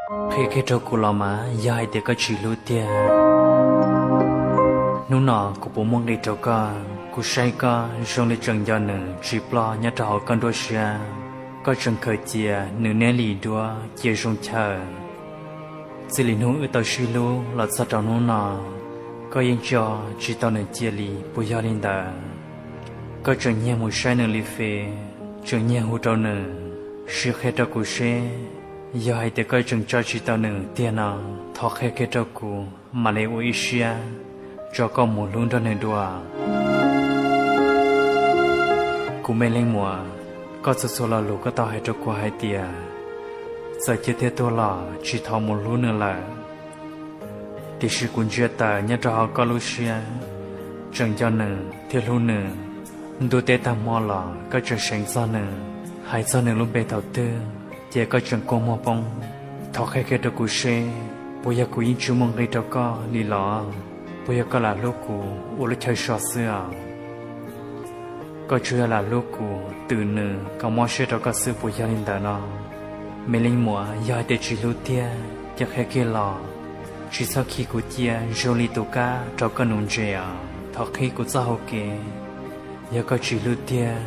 Qhia kiag rau kuv los mas, yog hais tias koj tsis hlub tiag, hnub no kuv puas muaj nqis rau koj? Kuv saib koj zoo li tseem nco nws tsis ploj nyob rau hauv koj nruab siab. Koj tseem khaws cia nws niaj li duab cia zoo chaw. Txij li hnub wb tau sib hlub los txog rau hnub no, koj yeej tso tsis tau nws cia li, puas yog li ntawd? Koj tseem nyiag mus saib nws li fes, tseem nyiag hu rau nws, sim qhia rau kuv seb, yog hais tias koj tseem tso tsis tau nws tiag no, thov qhia kiag rau kuv mam li ua ib siab tso koj mus hlub nrog nws dua. Kuv me leej muam, koj txhua txhua lo lus koj tau hais rau kuv hais tias, txawm cia tiag tuag los tsis thov mus hlub nws lawm. Tiam sis kuv ntsia tawm nyob rau hauv koj lub siab, tseem nco nws thiab hlub nws. Ntuj teb tag hmo los koj tseem seev txog nws, hais txog nws lub npe thaum twg ces koj tseem kua muag poob. Thov qhia kiag rau kuv seb, puas yog kuv yeej tsis muaj nqis rau koj li los? Puas yog koj lam hlub kuv ua lub chaw so xwb os? Koj tsuas yog lam hlub kuv twm nws kom mob siab rau koj xwb, puas yog li ntawd no? Me leej muam, yog hais tias tsis hlub tiag ces qhia kiag los, tsis txhob khi kuv cia zoo li tus kab rau koj nuv ntses os. Thov qhib kuv txoj hau kev, yog koj tsis hlub tiag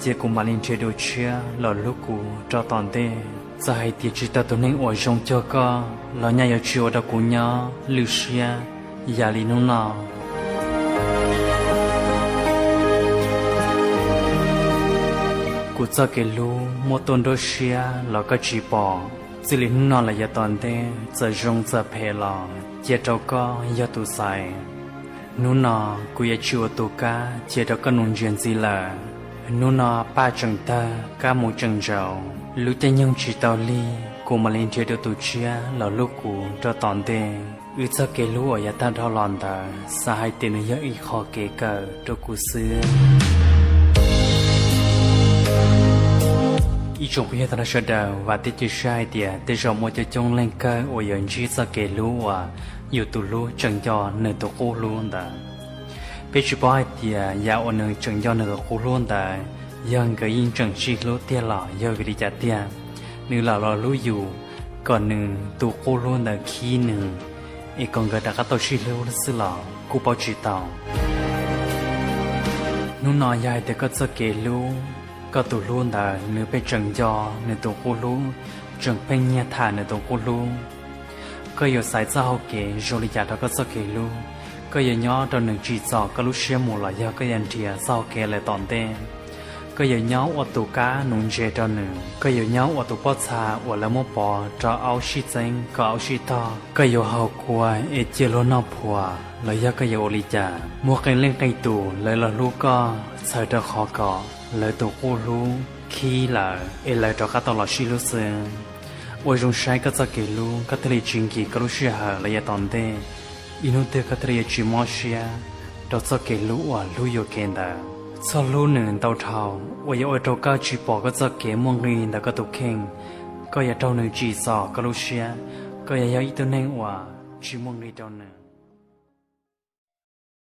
ces kuv mam li nrhiav dua tshiab los hlub kuv rau tom ntej. Txawm hais tias tsis tau tus neeg uas zoo cuag koj los nyaj yuav tsis ua rau kuv nyob lwj siab yam li hnub no. Kuv txoj kev hlub muab tuaj nruab siab los koj tsis pom. Txij li hnub no los yav tom ntej, txawm zoo txawm phem los cia rau koj yog tus xaiv. Hnub no kuv yuav tsis ua tus kab cia rau koj nuv ntses ntxiv lawm. Hnub no paj tseem tawg kab mus tseem ntsaus, lub caij nyoog tsis tau lig kuv mam li nrhiav dua tus tshiab los hlub kuv rau tom ntej. Wb txoj kev hlub uas yav tag dhau los ntawd xav hais tias nws yog ib qho kev kawm rau kuv xwb. Ib tsoom phooj ywg tag nrho sawv daws, vam thiab cia siab hais tias tej zaum muaj coob coob leej kawg uas yuav ntsib txoj kev hlub uas yus tus hlub tseem nco nws tus qub hlub ntawd. Peb tsis paub hais tias yam uas nws tseem nco nws tus qub hlub ntawd yog nkawd yeej tseem sib hlub tiag los yog vim li cas tiag. Nws lam los hlub yus kom nws tus qub hlub ntawd khib nws es kom nkawd rov qab tau sib hlub xwb los kuj paub tsis tau. Hnub no yog hais tias koj txoj kev hlub, koj tus hlub ntawd nws pheej tseem nco nws tus qub hlub, tseem pheej nyiag tham nws tus qub hlub, koj yuav xaiv txoj hau kev zoo li cas rau koj txoj kev hlub? Koj yuav nyob rau nws tsim txom koj lub siab mus los yog koj yuav nrhiav txoj hau kev lawm tom ntej? Koj yuav nyob ua tus kab nuv ntses rau nws? Koj yuav nyob ua tus pob txha uas lawv muab pov rau aub sib txeeb kom aub sib tog? Koj yuav haus kua es cia luag noj phuas los yog koj yuav ua li cas? Muaj qee leej qee tus lawv los hlub koj txhawm rau qhov kom lawv tus qub hlub khib lawm es lawv rov qab tau los sib hlub xwb. Ua zoo saib koj txoj kev hlub, koj thiaj li tsis nkim koj lub sij hawm los yav tom ntej. Ib hnub twg koj thiaj li yuav tsis mob siab rau txoj kev hlub uas hlub yuam kev ntawd. Txhob hlub nws ntau dhau uas yuav ua rau koj tsis pom koj txoj kev muaj nqis ntawm koj tus kheej. Koj yuav raug nws tsim txom koj lub siab, koj yuav yog ib tug neeg uas tsis muaj nqis rau nws.